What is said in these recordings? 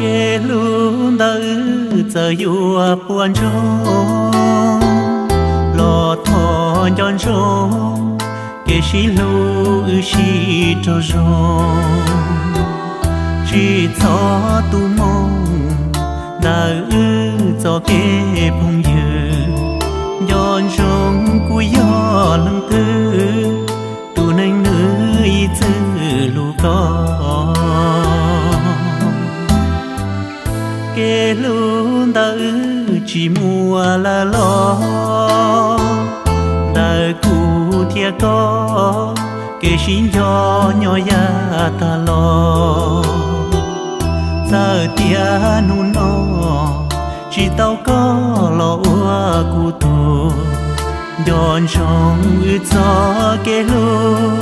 Kev hlub ntawm wb txawm yuav puas ntsoog los thov nco ntsoov, kev sib hlub wb sib raug zoo. Tsis txhob tu moo ntawm wb txoj kev phooj ywg, nco ntsoov kuv yog leej twg, tus neeg nws ib txwm hlub koj. Kev hlub ntawm wb tsis muaj lawm los, ntawm kuv thiab koj kev sib nco nyob yav tag los. Txawm tias hnub no tsis tau koj los ua kuv tug, nco ntsoov wb txoj kev hlub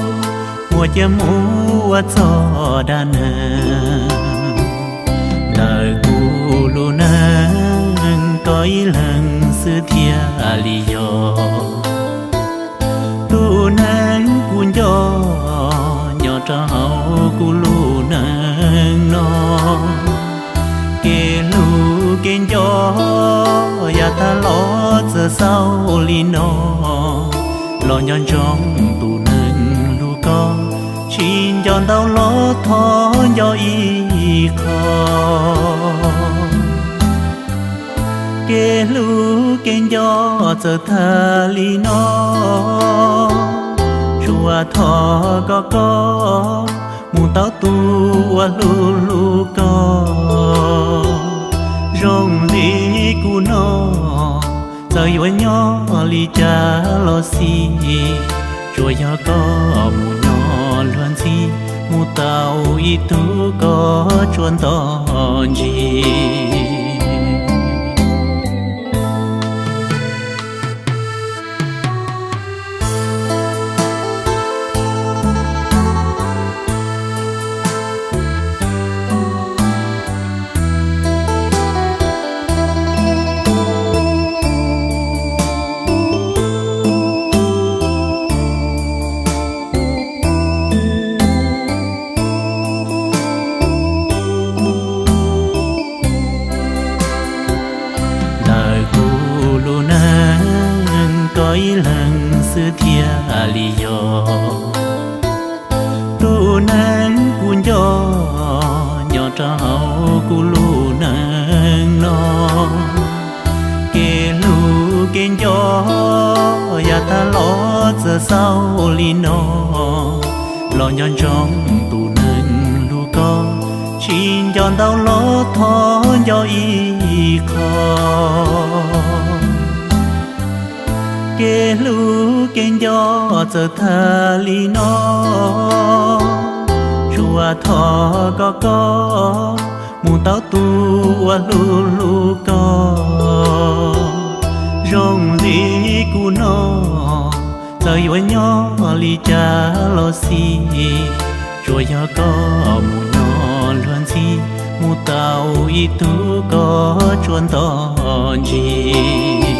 muaj ciaj mus ua txoj dag neeg. Ntawm kuv lub neej koj ib leeg xwb thiaj li yog tus neeg kuv nco nyob rau hauv kuv lub neej no. Kev hlub kev nco yav tag los txawm xaus li no, los nco ntsoov tus neeg hlub koj, tsis nco ntau los thov nco ib qho. Kev hlub kev nco txawm tag li no, tsuas thov kom koj mus tau tus uas hlub hlub koj. Zoo li kuv no txawm yuav nyob li cas los xij, tsuas yog koj mus nyob luag ntxhi, mus tau ib tug koj tsuas nto ntsis. Ntawm kuv lub neej koj ib leeg xwb thiaj li yog tus neeg kuv nco nyob rau hauv kuv lub neej no. Kev hlub kev nco yav tag los txawm xaus li no, los nco ntsoov tus neeg hlub koj, tsis nco ntau los thov nco ib qho. Kev hlub kev nco txawm tag li no, tsuas thov kom koj mus tau tus uas hlub hlub koj. Zoo li kuv no txawm yuav nyob li cas los xij, tsuas yog koj mus nyob luag ntxhi, mus tau ib tug koj tsuas nto ntsis.